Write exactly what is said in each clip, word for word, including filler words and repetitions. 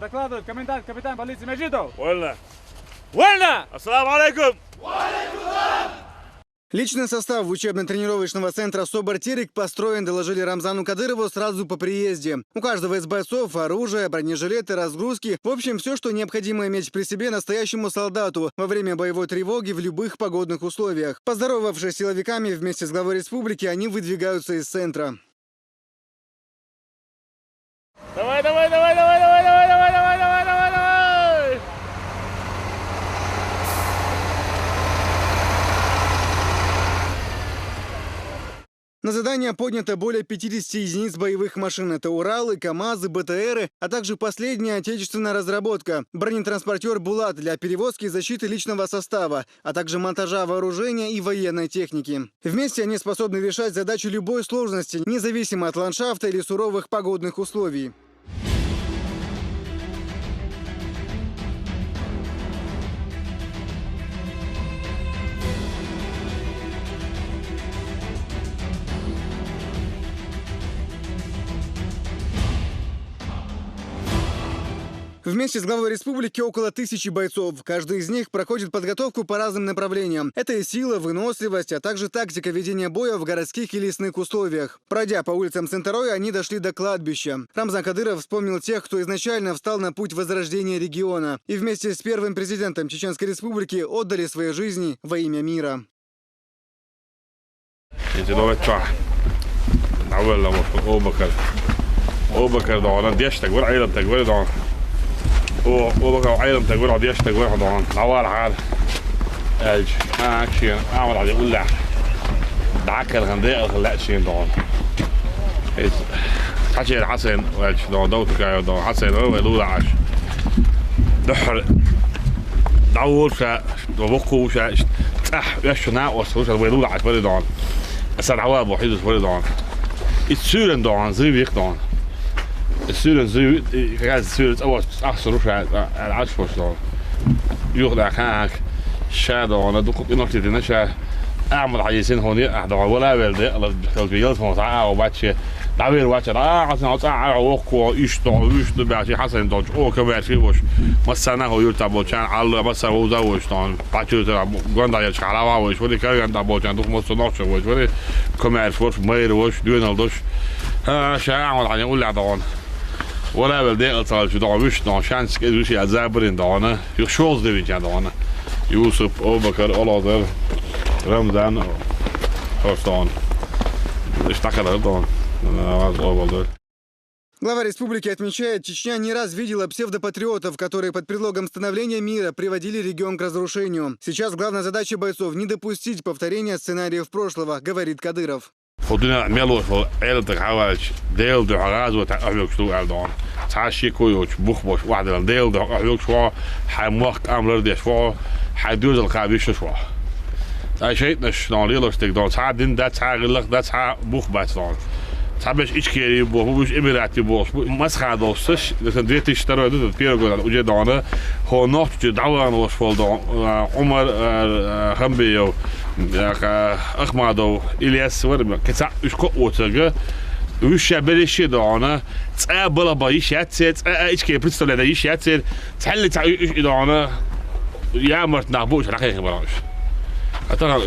Докладывает комендант, капитан полиции Межидов. Вольно. Вольно! Ассаламу алейкум! Личный состав учебно-тренировочного центра «Собор Терек» построен, доложили Рамзану Кадырову сразу по приезде. У каждого из бойцов оружие, бронежилеты, разгрузки. В общем, все, что необходимо иметь при себе настоящему солдату во время боевой тревоги в любых погодных условиях. Поздоровавшись с силовиками, вместе с главой республики они выдвигаются из центра. Давай, давай, давай, давай, давай, давай, давай, давай, давай, давай, давай! На задание поднято более пятидесяти единиц боевых машин. Это Уралы, КамАЗы, БТРы, а также последняя отечественная разработка — бронетранспортер «Булат» для перевозки и защиты личного состава, а также монтажа вооружения и военной техники. Вместе они способны решать задачи любой сложности, независимо от ландшафта или суровых погодных условий. Вместе с главой республики около тысячи бойцов. Каждый из них проходит подготовку по разным направлениям. Это и сила, выносливость, а также тактика ведения боя в городских и лесных условиях. Пройдя по улицам Сентороя, они дошли до кладбища. Рамзан Кадыров вспомнил тех, кто изначально встал на путь возрождения региона и вместе с первым президентом Чеченской Республики отдали свои жизни во имя мира. Эти давай чё? Навелла вот Абу Бакр. Абу Бакр да, она деш так вар, айран так вар да. О, Абу Бакр айран так вар, деш так вар да. Навар хар. Эль, а, кшен, а, вот, Абу Бакр. Дакар ган де, а, ла шен да. Эс, хачер Хасен, эль, да, да, такая да. Хасен, ой, лула аш. Духр. Давурша. Вокхуша, цӀахь оьшшуна оса луша вай лулахьаш вари дон. Аса дӀавала бохьидус вари дон. И суьран дон, зив йих дон. И суьран зив, и кагаз суьран цӀавас, ахсу руша, а, а, аш фош дон. Юх да хак, ша дон, а дукуп инохти дина ша. Ахмад Хьаисин хони, а дон, вала вел де, ала хел би ялс хон, а, а, баче. Давир вача, а, хасан, а, а, вокху, иш дон, виш ду бачи, хасан дон, о, кабачи вош. Масана хо юрта болчан, алла, маса вуза вош дон. Пачуьйтара гонда яч халава войш, вари карганда болчан, дух мосто нохчо войш, вари комаьрш войш, майр войш, дуьнал дош. Ха, ша, вот, хьанин улля догон. Варавел декъал цалчу догон, вуьш догон, шанс кез вуьш я забрин догон. Юх шолз девичан догон. Юсуп, Обакар, Олозар, Рамзан, Хостон. Иштакалар догон. Аваз обалдар. Глава республики отмечает, Чечня не раз видела псевдопатриотов, которые под предлогом становления мира приводили регион к разрушению. Сейчас главная задача бойцов — не допустить повторения сценариев прошлого, говорит Кадыров. Худуна мелош вол элта хавалч, дел ду газ вот ахвекш ту алдон. Цаши куюч, бух бош вахдал, дел ду ахвекш во, хай мох камлар деш во, хай дюзал кабиш во. Цхьа шайтӀанаш дон, лелаш дерг дон, цхьа дин дац, цхьа гӀиллакх дац, цхьа бух бац дон. Цхьа беш Ичкери боху, беш Эмирати боху, бу-, масха долсаш, дасан две тысячи второй ду, первый год уже дона, хо нохчи даван ваш фол дон, а, Умар, а, а, Хамбиев, а, ка-, Ахмадов, Ильяс вар, кица уж ко оцага, уж ша береши дона, цӀа бала ба иш яцер, цӀа Ичкери представляет иш яцер, цхьалли цхьа уж и дона, я март нах бу уж рахе бараш. А то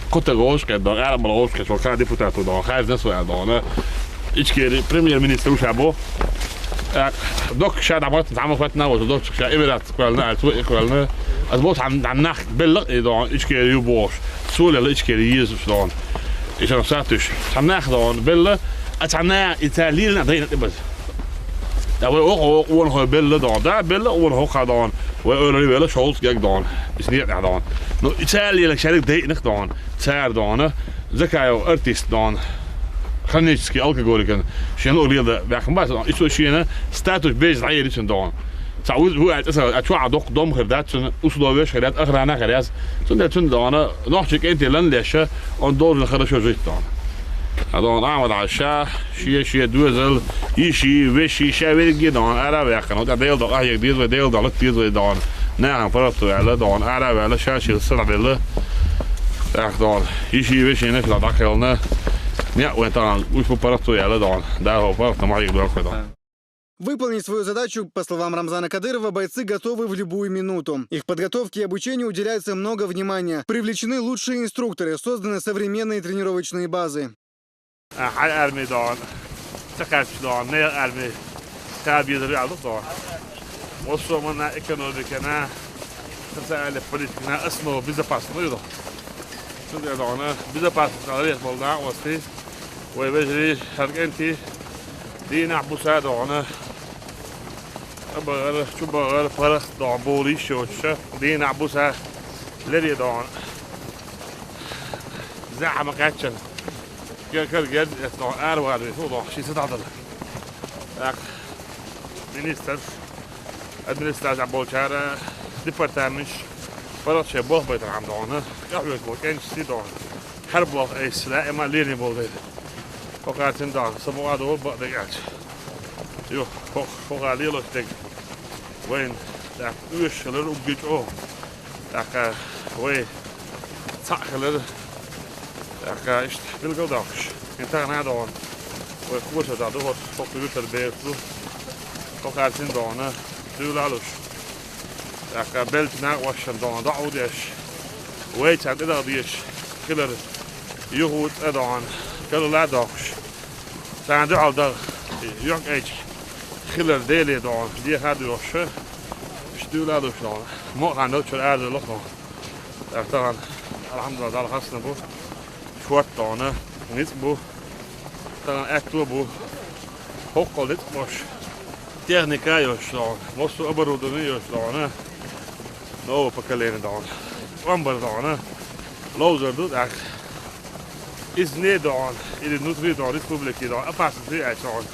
котагош ке дона, арабалош ке, шо ка депутату дона, хай знес вар дона. Ичкери премьер-министр уж або. А, док ша да март, там хват на вот, док ша Эмират квална, а то и квална. А вот там, там нах белла и дона, Ичкери ю бош. Суле Ичкери ез дона. И ша сатуш. Там нах дона белла, а там на Италия на дайна баз. Да, вай ох, ох, вон хой белла дон. Да, белла вон хо ха дон. Вай ойла вела шоулс гэг дон. Ис нет на дон. Ну, Италия лак шарик дейных дон. Цар дон. Закаев артист дон. Хронический алкоголикан. Шен олил да бахмас дон. Исо шена статус без райричен дон. Ца уз, уз, а чуа док дом хердат, условия хердат, охрана хердат. Цунда цунда дон. Нохчик энтелан леша, он должен хорошо жить дон. А дон Ахмад Аша, шия, шия, дуэзэл, иши, веши, ша верги дон, ара вяхна, да дел дон, а, як дез вай, дел дон, лак дез вай дон. Нахан парату яла дон, ара вяла, ша шил сара белла. Ах дон, иши, веши, нефла дакелна. Ня, вай тан, уж по парату яла дон. Да, хо парату ма як дон, хо дон. Выполнить свою задачу, по словам Рамзана Кадырова, бойцы готовы в любую минуту. Их подготовке и обучению уделяется много внимания. Привлечены лучшие инструкторы, созданы современные тренировочные базы. Хьал армей догӀун, ца кхаьчча догӀун, нехан армей кхаба езар ваьлла догӀун. Массо а манна экономикана, социальная политикана основа безопасности ю догӀун. Цундела догӀун безопасность дала вес болу накъостий, вай вежарий, хӀара кӀентий, дийнахь буса догӀун, тӀебахара, чубахара, паргӀат догӀун, болу йиш йоцуша, дийнахь буса лерина догӀун. Захьа ма кхаьччина. Кер-, кер-, герз эцна аравала веза, ву дохуш, ши са дӀадала. ТӀаккха министрш, администрацехь болчара, департаменташ, паргӀат шайн болх байтархьама догӀун, тӀехьоьгу кӀентий догӀун. ХӀара болх айса даима лерина болу дела. Кхо кхаьчна догӀун, са мукъа а долу бакъдерг аьлча. Ю, хӀокху, хӀокху лелош дерг. Вайна, тӀаккха оьшуш хилар угги чӀогӀа. ТӀаккха вай цхьаъ хилар, тӀаккха иштта билгал доккхуш. ХӀинца тахана а догӀун, вай кхочуш а ду, хӀокху юьртара бераш ду, кхо кхаьчна догӀун, дуьйла а луш. ТӀаккха беллачу накъосташна догӀун доӀа а деш, вай царна тӀедала дезаш хилар юха а цӀа догӀун, калла а доккхуш. Царна дуьхьал даха, юьхькӀайчохь хилар Деле догӀун, дехьа а доьхуш, иштта дуьйла а луш догӀун. Мукъа хан наггахь арадала догӀун. ТӀаккха тахана, алхьамдулиллахӀ, Далла хастам бу, шорта догӀун, ницкъ бу, тахана аьтто бу, хӀоккхул ницкъ болуш, техника а йолуш догӀун, массо а оборудование а йолуш догӀун, новое поколение догӀун, тӀом бар догӀун, ловзар ду тӀаккха. Иза не догӀун, или внутри догӀун, республике догӀун, опасность ю аьлча догӀун.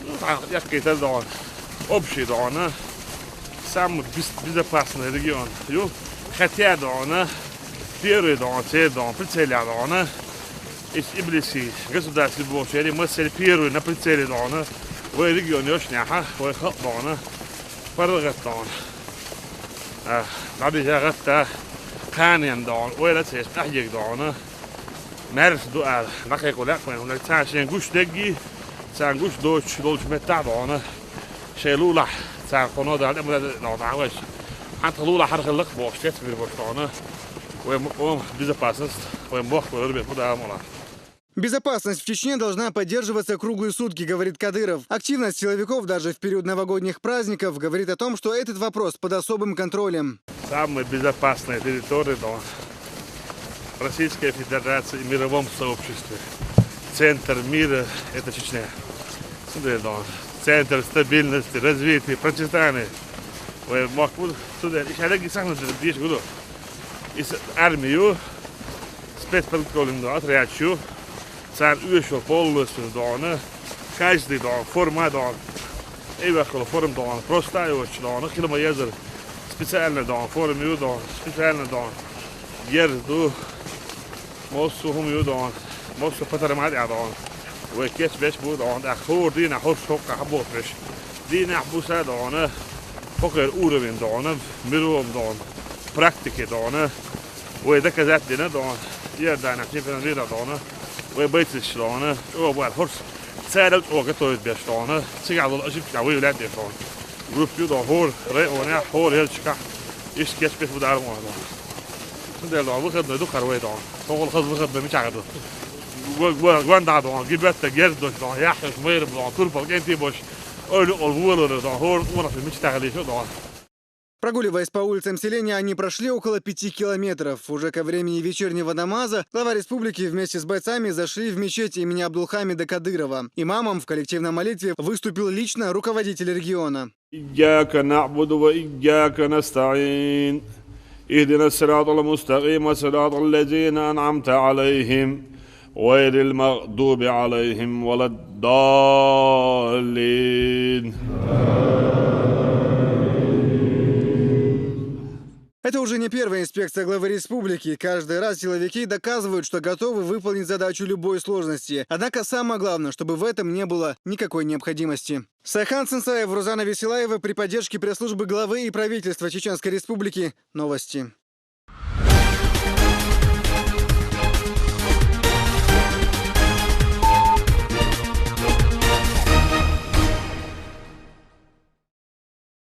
Ну, цхьа эккхийтар догӀун, общий догӀун, самый без-, безопасный регион ю. Хотя догӀун, первый догӀун, церан догӀун, прицеле догӀун. Иза иблиси государство бохучерий, массеран первый на прицеле догӀун. Вай регион йолчунехь, вай халкъ догӀун, паргӀат догӀун. А, дӀадиша гӀатта кханенна догӀун, ойла ца еш, къахьега догӀун. Маьрша ду ала, дӀакхайкхо лаьа вайна, хӀунда аьлча царна шайна гуш дерг, царна гуш доцуш долчу меттехь догӀун, шайн лулахь царна кхуно Дала тӀе ма деза догӀун, дӀа вайша. Хьан тхан лулахь хӀара хилла-кх бохуш, тецбир баш догӀун. Вай м-, м-, безопасность, вай мохк вай ларбеш бу Дала мукъалахь. Безопасность в Чечне должна поддерживаться круглые сутки, говорит Кадыров. Активность силовиков даже в период новогодних праздников говорит о том, что этот вопрос под особым контролем. Самая безопасная территория, да, Российской Федерации и мировом сообществе. Центр мира — это Чечня. Цундела, да, центр стабильности, развития, процветания. Вай мохк бу, цундела, и шаьлеги сахна деш гуду. И с-, армию, спецподготовленный отряд ю, царна оьшуш полностью догӀун, каждый догӀун, форма догӀун, тӀевехкала форма догӀун, просто а йоцуш догӀун, хила ма езара, специальный догӀун, форма ю догӀун, специальный догӀун, герз ду, массо а хӀума ю догӀун, массо а патарма тӀехь догӀун. Вай кечбеш бу догӀун, тӀаккха хӀора дийнахь хӀорш хӀоккхахь бохуш. Дийнахь буса догӀун, хӀокхеран уровень догӀун, мировом догӀун, практике догӀун. Вай доказать дина догӀун, Иорданехь чемпионат мира догӀун, вай бойцаш догӀун, чӀогӀа бу аьлла хӀорш, царал чӀогӀа готовить беш догӀун, цигахь долу ошибкаш выявлять деш догӀун. Группа ю догӀун, хӀора районехь, хӀора хӀерчакахь, иштта кечбеш бу дара ма догӀун. Цундела догӀун, выходной ду-кх хӀара вай догӀун. Хьо гӀолла хаза выходной мичахь ду? Гу-, гу-, гонда догӀун, гибетта герз долуш догӀун, яххьаш майра догӀун, турпал кӀентий болуш, ойла олу волалура догӀун, хӀора къонахчун мича тахалийша догӀун. Прогуливаясь по улицам селения, они прошли около пяти километров. Уже ко времени вечернего намаза глава республики вместе с бойцами зашли в мечеть имени Абдулхамида Кадырова. Имамом в коллективной молитве выступил лично руководитель региона. إياك نعبد وإياك نستعين. اهدنا الصراط المستقيم، صراط الذين أنعمت عليهم، غير المغضوب عليهم ولا الضالين. Это уже не первая инспекция главы республики. Каждый раз силовики доказывают, что готовы выполнить задачу любой сложности. Однако самое главное, чтобы в этом не было никакой необходимости. Сайхан Сенсаев, Рузана Веселаева при поддержке пресс-службы главы и правительства Чеченской Республики. Новости.